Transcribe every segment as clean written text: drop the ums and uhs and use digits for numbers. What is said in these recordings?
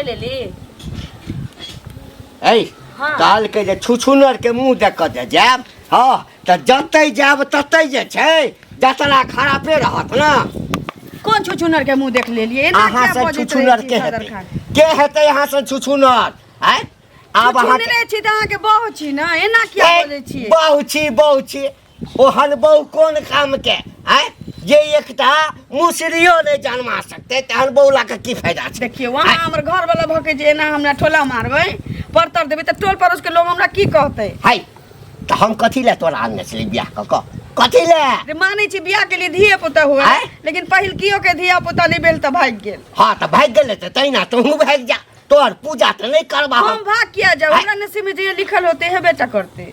चलि एली। ऐ हाँ। कहलकै जे छुछुनर के मुँह देख कऽ जे जायब, हँ तऽ जतै जायब ततै जे छै जतरा खरापे रहत ने। कोन छुछुनर के मुंह देख लेलिए? एना अहाँ किया से बजैत रहै छुछुनर छी के हेतै? सदरखान? के हेतै अहाँ से छुछुनर? आँय, आब अहाँ छुछुनरे छी तऽ अहाँके बहु छी ने, एना किया बजै छियै? बहु छी, बहु छी। ओहन बहु कोन काम के? आँय, जे एकटा मुसरियो नहि जन्मा सकतै तहन बहु लऽ कऽ की फायदा छै? देखियौ, अहाँ हमर घर वाला भऽ के जे एना हमरा ठोला मारबै, परतर देबै, तऽ टोल पड़ोस के लोग हमरा की कहतै? हाय, तऽ हम कथी लए तोरा आनने छली बियाह कऽ कऽ? कथी लए? रे, मानै छी बियाह के लिए धिये पुता हुए, आँय? लेकिन पहिलकियो के धिया पुता नहि भेल तऽ भागि गेल। हँ तऽ भागि गेलै तऽ तहिना तोहूँ भागि जा। तोहर पूजा तऽ नहि करबा। हम भाग किया जाउ? हमरा नसीब में जे लिखल होते हेबे टा करते।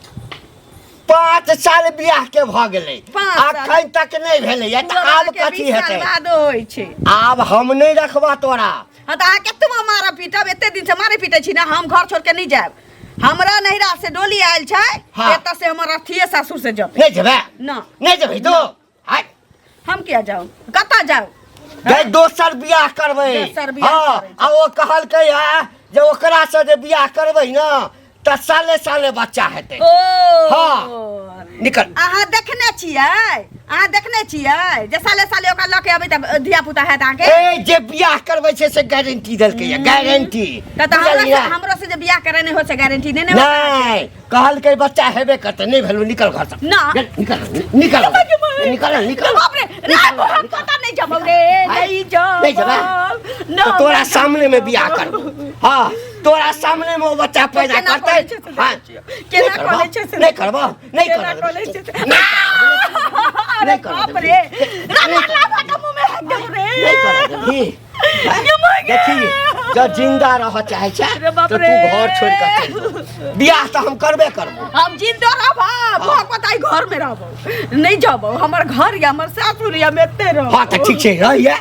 5 साल बियाह के भऽ गेलै, 5 साल। अखन तक नहि भेलैया, तऽ पूरा आब के कथी 20 साल हेतै? बादो होइ छै। आब हम नहि रखबा तोरा। हाँ तऽ अहाँ केतबो मारब पीटब, एते दिन से मारे पीटे छी ने, हम घर छोड़ के नहीं जायब। हमरा नैहरा से डोली आयल छै। हाँ। एतऽ से हमर अथिये सासुर से जतै। नहि जेबै? ना। नहि जेबै तो? हाय। हम किया जाउ? कतऽ जाउ? गै, दोसर बियाह करबै। दोसर बियाह हाँ, करबै। आ ओ कहलकै है जे ओकरा से जे बियाह करबै ने तऽ साले साले बच्चा हेतै। ओ। हाँ। निकल। अहाँ देखने छियै? अहाँ देखने छियै जे साले साले ओकरा लऽ के अबै तऽ धिया पुता हैत अहाँके? ए, जे बियाह करबै छै से गारंटी देलकै या गारंटी। तऽ तऽ हमरो बुझलियै? से, हमरो से जे बियाह करे नहि हो से गारंटी नहि ने होत अहाँके? नहि, कहलकै बच्चा हेबे करतै। नहि भेलौ, निकल घर से। ना। निकल, निकल, निकल, निकल। बाप रे, राम, हम पता नहीं जब रे, नहीं जब। नहीं जब। ना। तो तोरा सामने में बियाह करबो। हाँ, तोरा सामने में वो बच्चा पैदा केना करतै। करै छै से हाँ। देखै छियौ। केना नहि करबो, करै छै से नहि करबो, नहि केना करबो। करै छै से- नहि करबो, अरे नहि करबो। बाप रे, राम, राम, राम, मुँह में हाथ देबो रे। नहि करऽ देबही? देखी, जब जिंदा रह चाहे छै अरे बाप तो तू रे। घर छोड़ के चल जो। बियाह तऽ हम करबे करबो। हम जिंदा रहब, भगवत आई घर में रहबो, नहीं जबो। हमर घर या हमर सासुर या हम एते रहबो। हाँ तऽ ठीक छै, रहिए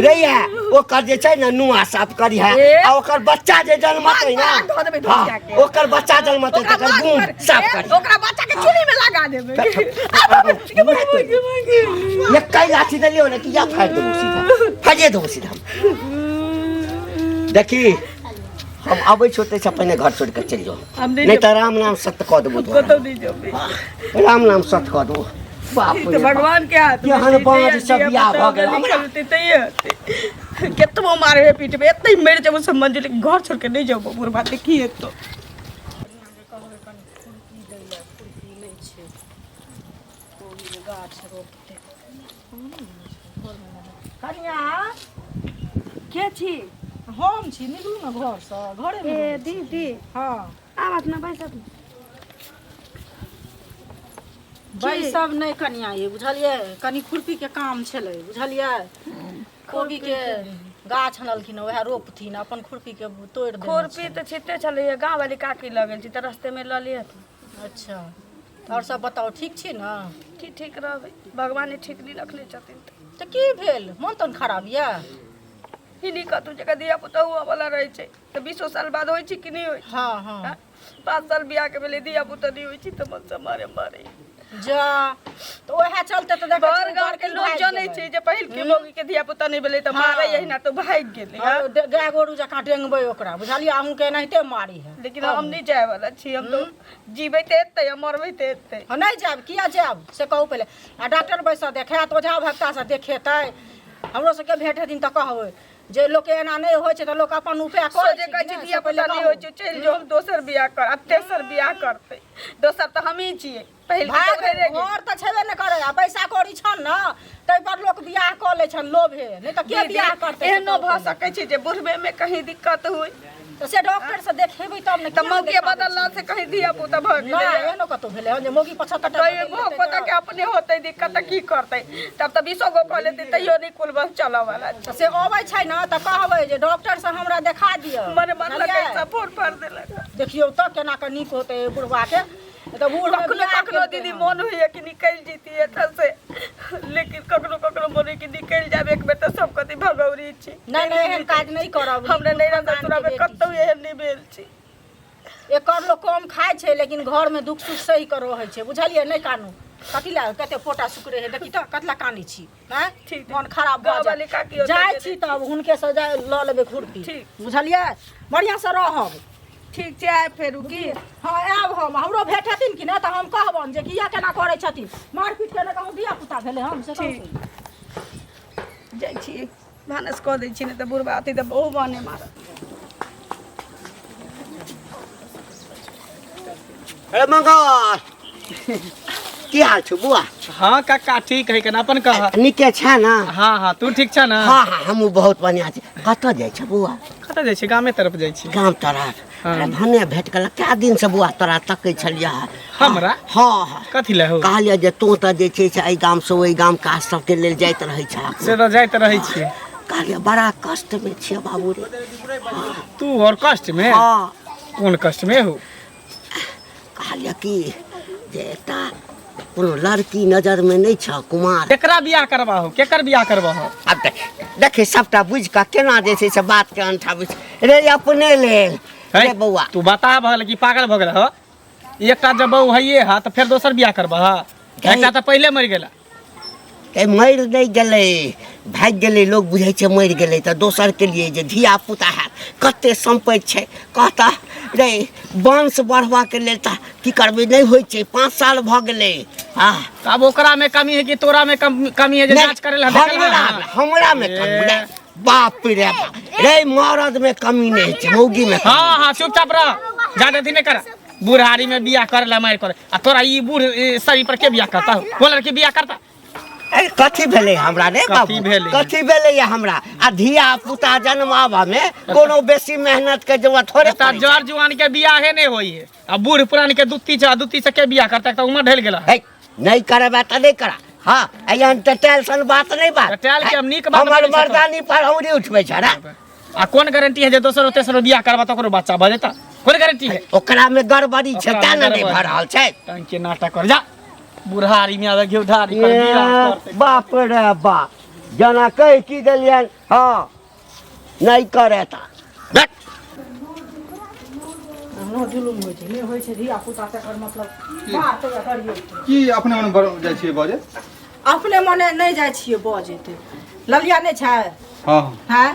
रहिए। ओकर जे छै ने नुआ साफ करिहे ए? आ ओकर बच्चा जे जन्मतै ने, मांग पर आग धऽ देबै धोतिया हाँ, के। ओकर बच्चा जन्मतै ओकरा तकर मांग गुण पर- साफ ए, करिहे। ओकरा बच्चा के चूल्ही में लगा देबै। एक लाठी देलियौ ने कि या फाड़ि देबौ सीधा, फाड़िए देबौ सीधा। देखी, हम अबै छियौ ताहिसँ पहिने घर छोड़ि कऽ चलि जाउ, हम नहि नहि तऽ राम नाम सत्य कऽ देबौ तोरा। कतौ नहीं जेबै। राम नाम सत्य कऽ देबौ। बाप ई रे तऽ बाप। भगवान के हाथ में केहन छै, बाँझ जहिया सब धिया बियाह पुता भऽ गेल ओकरा हमरा। लिखल हेतै तहिये हेतै। केतबो मारबे पीटबे, एते मरि जेबो सब मंजिल, लेकिन घर छोड़ के नहीं जेबो। बुढ़बा के की हेतौ? कनिया। के छी? हम छी, निकलू ने घरसँ, घरेमे ए रहै छी। दीदी। हँ। आब अपना बैसब। बैसब नहि कनिया, ये बुझलियै, कनि खुरपीके काम छलै, बुझलियै? कोबीके गाछ अनलखिन, उएह रोपथिन। अपन खुरपीके तोड़ि देने खुरपी छै। तऽ छिटे छलैया, गाँव वाली काकी लऽ गेल छी तऽ रस्ते में लऽ लिअ। अच्छा, आओर सब बताउ, ठीक छी ने? की ठीक रहबै, भगवाने ठीक नहि रखने छथिन। तऽ की भेल? मोन तोन खराब यऽ? ई नहि कतहु जकरा धिया पुता हुअ वाला रहै छै तऽ 20 साल बाद होइ छै कि नहि होइ छै? हँ हँ। 5 साल बियाह के भेलै, धिया पुता नहि होइ छै तऽ मन से मारे मारे। जा, तऽ उएह चलते तऽ देखै घर छियै गाँव के बड़की लोग भागि जनै गेलै। छै जे पहिल के मौगी के धिया पुता नहि भेलै तऽ मारे अहिना तऽ भागि गेलै। हँ, गाय गोरू जकाँ डेंगबै ओकरा, बुझलियै? अहूँके एनाहिते मारी है। लेकिन हम नहि जाय वाला छी। हम तऽ जीबै तऽ एतै आ मरबै तऽ एतै। हँ, नहि जायब? किया जायब से कहू पहिले। आ डॉक्टर बैसऽ देखायत, ओझा भक्तासँ देखेतै। हमरो सबके भेंट हेथिन तऽ कहबै जे लोकके एना नहि होइ छै तऽ लोक अपन उपाय करै सोझे छै कहै कि छै नहि, धिया से पहिले पुता नहि कहू। होइ छै, चलि जो, हम दोसर बियाह कर। आब तेसर बियाह करतै, दोसर तऽ हमही छियै, पहिल के भाग तऽ उधरे गेल। घर तऽ छेबे नहि करै आ पैसा कौड़ी छन ने, ताहि पर लोक बियाह कऽ लै छन लोभे, नहि तऽ के दीदी, बियाह करतै से एहनो कहू भऽ पहिले। सकै छै जे बुढ़बे में कहीं दिक्कत हुई? तऽ से डॉक्टर से देखेबै तब ने। तऽ किया नहि मौके देखाबै बदलला छी? से कहीं धिया पुता भऽ गेलै? नहि, एहनो कतहु भेलै हन जे मौगी 75 टा कहियो बदलि भोग लेतै पता तऽ- के अपने होतै दिक्कत तऽ की करतै? तब तऽ 20 गो कऽ लेतै तैयो नहि कुल बस चलऽ वाला छै। तऽ से अबै छै ने तऽ कहबै जे डॉक्टर से हमरा देखा दिअ। मने मारलक, बुझलियै? सब फोड़ फाड़ देलक। देखियौ तऽ केना कऽ नीक होतै बुढ़बाके। तऽ बूढ़ कखनो कखनो दीदी मोन होइए कि निकलि जैती एतऽ से, लेकिन कखनो कखनो मोन होइए कि निकलि जायब एक बेर तऽ सब कथी भगौरी छी। नहि नहि, एहन काज नहि करब। हमरा नीक नैहरा खानदानके ससुरामे बेटी कतहु छी। एहन नहि भेल छी। एकर लोक कम खाइ छै, लेकिन घरमे दुख सुख सही कऽ रहै छै, बुझलियै? नहि कानू। कथी लए कते फोटा सुकरे है देखी तऽ कतला कानै छी आँय ठीक। मन खराब भऽ गाँव वाली काकी जायत ओतऽ जाइ गेलै। छी तब हुनके से जा लऽ लेबै खुरपी ठीक। बुझलियै बढ़िआँ से रहब ठीक छै आयब फेरू की हँ आयब हम हमरो भेट हेथिन कि नहि तऽ हम कहबनि जे किया केना करै छथिन मारपीट केने कहूँ धिया पुता भेलै हम से कहू ठीक। जाइ छी भानस कऽ दै छी नहि तऽ बुढ़बा अथी तऽ बहु बने मारत अरे मंगल की हाल छौ बुआ हाँ काका ठीक है कना अपन कह नीके छै ने हाँ हाँ तू ठीक छ ना हाँ हाँ हमहूँ बहुत बढ़िआँ छी कतऽ जाइ छ बुआ कतऽ जाइ छी गामे तरफ जाइ छी गाम तरफ हाँ। अरे भने भेट गेल कए दिनसँ बुआ तोरा तकै छलियै हमरा? हाँ हाँ कथी लए हो कहलियै जे तू तऽ जे छै से एहि गामसँ ओहि गाम काज सबके लेल जाइत रहै छह से तऽ जाइत रहै छियै कहलियै बड़ा कष्टमे छियै बाबू रे तू और कष्ट में हाँ कोन कष्ट में हो कहलियै कि जे एकटा कोनो लड़की नजरमे नहि छह कुमार केकरा बियाह करबा हो केकर बियाह करबा हो आब देख देखी सबटा बुझि कऽ केना जे छै से बातके अंठाबै छै रे अपने लेल है? रे बौआ तू बता भऽ गेल कि पागल भऽ गेल हो एकटा जब बहु हइए हा तऽ फेर दोसर बियाह करबा हा एकटा तऽ पहिले मरि गेला ए मरि नहि गेलै भागि गेलै लोक बुझै छै मरि गेलै तऽ दोसरके लिए जे धिया पुता हैत कते सम्पत्ति छै कहता रे वंश बढ़बाके लेल तऽ की करबै नहि होइ छै 5 साल भऽ गेलै आ तऽ आब ओकरा में कमी है कि तोरा में कमी है जे नहि, जांच करे ला देखल हमरा ना? हमरा में कमी नहि बाप रे बाप रे मरद में कमी नहि छै मौगी में कमी। हाँ हाँ चुपचाप रह ज्यादा अथी नहीं कर बुढ़ारी में बियाह करे ला मार करे आ तोरा ई बूढ़ शरीर पर के बियाह करता हो कोन लड़की बियाह करता अरे कथी भेलै हमरा रे कथी बाबू भेलै? कथी भेलै या हमरा आ धिया पुता जन्माबऽ में कोनो बेसी मेहनत के जरूरत थोड़े त पड़ै छै। जर जुआन के बियाहे नहीं होई है आ बूढ़ पुरान के दुत्ती छै आ दुत्ती से के बियाह करता त उम्र ढल गेला है नहि करबै तऽ नहि करा हँ एहन तऽ टेंशन बात नहि बात तऽ टेल के हम नीक बात हमर बजै छथुन। मर्दानी पर औरी उठबै छ रे आ कोन गारंटी है जे दोसर तेसर बियाह करबा त ओकरो बच्चा भऽ जेता कोन गारंटी है ओकरा में गड़बड़ी छै ओकरा तें मे ने नहि गड़बड़ी। भऽ रहल छै टंग के नाटक कर जा बुढ़ारी में आवे घिउधारी कर बियाह करतै। बाप रे बाप जेना कहि की देलियनि हँ नहि करे तऽ बैठ। एहनो जुलुम होइ छै नहि होइ छै धिया पुता तकर मतलब बात करियौ की अपने मने जाइ छियै बजे अपने मने नहि जाइ छियै बजेतै ललिया नहि छै हँ हैं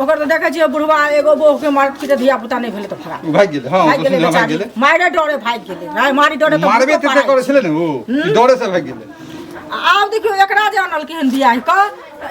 ओकर तऽ देखै छियै बुढ़वा एगो बहुके मारि पीट धिया पुता नहि भेलै तऽ फराक ओ भागि गेलै हँ भागि गेलै भागि बेचारी गेलै मारे डरे भागि गेलै राय मारी डरे तऽ मारबे भूतो तेते पड़ाइ करै छै। छलै ने ओ ई डरे से भागि गेलै आ आब देखियौ एकरा जे आनलकै हन बियाह कऽ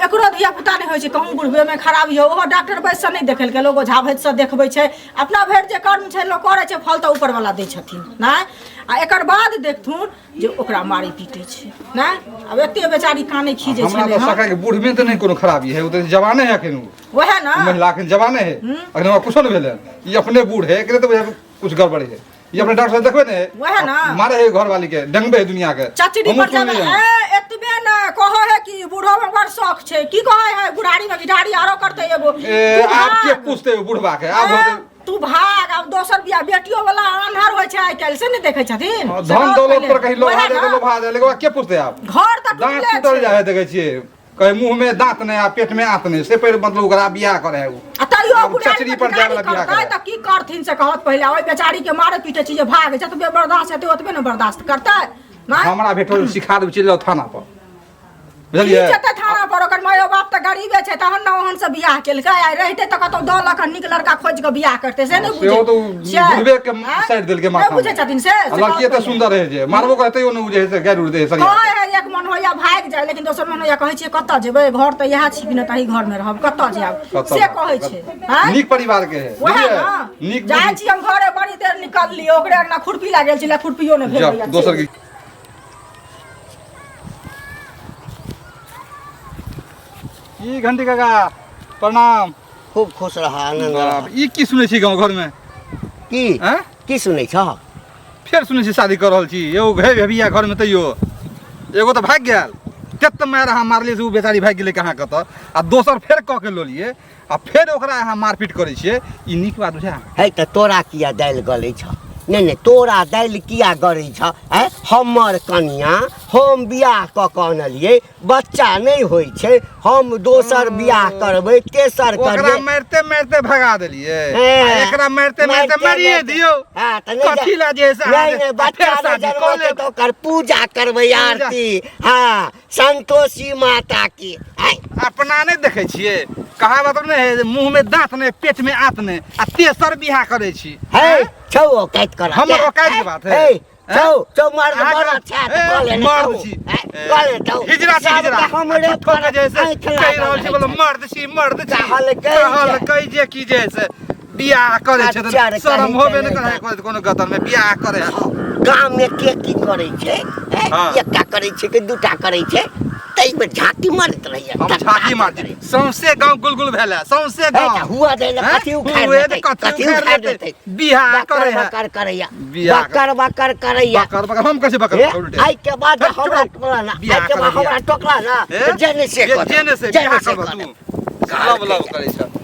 एकरो धिया पुता नहि होइ छै कहूँ बुढ़बेमे खराबी हो ओहो डॉक्टर वैद्यसँ नहि देखेलकै लोक ओझा वैद्यसँ देखबै छै अपना भरि जे कर्म छै लोक करै छै फल तऽ ऊपरवला दै छथिन नहि आ एकर बाद देखथुन जे ओकरा मारै पीटै छै नहि आब एते बेचारी कानै खीजै हमरा छलै तऽ हँ सका के बूढ़ में तऽ नहि कोनो खराबी है ओ तऽ जवाने है एखन ओ वएह ने महिला एखन जवाने है एखन हमरा कुछो नहि भेलै हन। ई अपने बूढ़ है एकरे तऽ बुझाय कुछ गड़बड़ है ई अपने डॉक्टर साहब देखबै ने है वएह ने। मारे है घरवाली के डंगबे है दुनिया के चचरी हमहूँ पर जाबे सुनलियै हन। ए एतबे ने कहै है कि बूढ़ो में बड़ शौक छै की कहै है बुढ़ारी में गिटारी आरो करतै एगो ए तू आब के भाग। पूछते हो बुढ़बा के आब ए, होतै तू भाग आब दोसर बियाह बेटियो वाला अन्हार होइ छै आइ काल्हि से नहि देखै छथिन हाँ, से धन कहत दौलत पहिले। पर कहीं लोभा वएह जाए ने। लोभा जाए लेकिन ओकरा के पूछते आब घर तऽ दांत टूटले टूटल छै जाइ है देखै छियै कहे मुंह में दांत नहीं आ पेट में आंत नहीं से पहिले मतलब ओकरा बियाह करे है उ आ तैयो आब बुढ़ारी चचरी पर जाय वाला बियाह करतै करे तऽ की करथिन से कहत पहिले ओहि बेचारी के मारे पीटे छी जे भाग जतबे बर्दाश्त हेतै ओतबे ने बर्दाश्त करतै नहि हमरा भेटल सिखा देबै चलि जाउ थाना पर की बुझलियै जेतै थाना पर ओकर मायो बाप तऽ गरीबे छै तहन ने ओहन से बियाह केलकै आ रहितै तऽ कतौ दऽ लऽ कऽ नीक लड़का खोजि कऽ बियाह करतै से नहि बुझै सेहो तऽ छियै? बुढ़बे के आँय? साइड देलकै माथा नहि बुझै छथिन से आ लड़की एते सुंदर रहे जे मारबो करे तैयो ने उ जे है से गारि उड़ दे है सरिया कहै है एक मन होइया भागि जाय लेकिन दोसर मन होइया कहै छियै कतऽ जेबै घर तऽ इएह छी कि नहि तही घरमे रहब कतऽ जायब कतऽ से कहै छै आँय? नीक परिवार के है वएह बुझलियै? ने नीक जाइ छी हम घरे बड़ी देर निकललियै ओकरे अंगना खुरपी लागल छलै खुरपियो नहि भेल जाउ होइया दोसर के की घंटी काका प्रणाम खूब खुश रह आनंद रह बाप, ई की सुनै छी गाँव घरमे की आँय? की सुनै छह फेर सुनै छी शादी कऽ रहल छी एगो घे भेबिया घरमे तैयो एगो तऽ भागि गेल तेत मारि अहाँ मारलियै से ओ बेचारी भागि गेलै कहाँ कतऽ आ दोसर फेर कऽ के लऽ आ फेर ओकरा अहाँ मारपीट करै छियै ई नीक बात बुझा है तऽ तोरा किया दालि गलै छह नहि नहि, तोरा दालि किया गरै छ? आँय, हमर कनिया, हम बियाह कऽ कऽ अनलियै, बच्चा नहि होइ छै, हम दोसर बियाह करबै, तेसर ओकरा करबै। मारिते मारिते भगा देलियै हे, आ एकरा मारिते मारिते मारिए दियौ। हाँ, तऽ नहि कथी लए जे से नहि नहि, अहाँ बच्चा फेर नहि शादी कऽ जनमतै लेब। तऽ ओकर पूजा करबै, आरती, हाँ, संतोषी माता की। आँय, अपना नहि देखै छियै, कहावत नहि है जे मुँह में दाँत नहि पेट में आँत नहि, आ तेसर बियाह करै छी। हे छौ औकात कर। हमर औकात के बात है। हे छौ छौ, मर्द अहाँके- बड़ अच्छा ए, कऽ ले ने मर्द छौ। छी। आँय, कऽ ले छौ। हिजड़ा छी, हिजड़ा। सबके हमरे झूठो के जे से आँखि कहि लागल रहल छी, रहै बोलो छै। मर्द छी, मर्द छी। कहलकै जे- कहलकै जे की जे से बियाह करै छै अच्छा तऽ रे, शरम कहीं होबे के नहि नहि। करै कोनो गतन में बियाह करै है। गाम में के की करै छै? हैं? हाँ। एकटा करै छै कि दूटा करै छै, ताहिमे झाँकी मारैत रहैया। हम झाँकी मार छी, सौंसे गाँव गुलगुल भेल है, सौंसे हे, तऽ गाँव। हुआ दै ने हैं? कथी उखाड़ि हुए लेतै? तऽ कथी कथी उखाड़ि उखाड़ि लेतै? लेतै? बियाह बकर करै है। बकर करैया, बियाह बकर बकर करैया। बकर बकर हम कैसे बकर हे, बकर उल्टे? आइ के बाद हे, चुप हमरा रहो। टोकला ना, बियाह आइ के बाद करैया। हमरा टोकला ना, हे? तऽ जे नहि से जे कऽ जे नहि से जे बियाह नहि से करबह कऽ तू। देब। लब लब करै छ।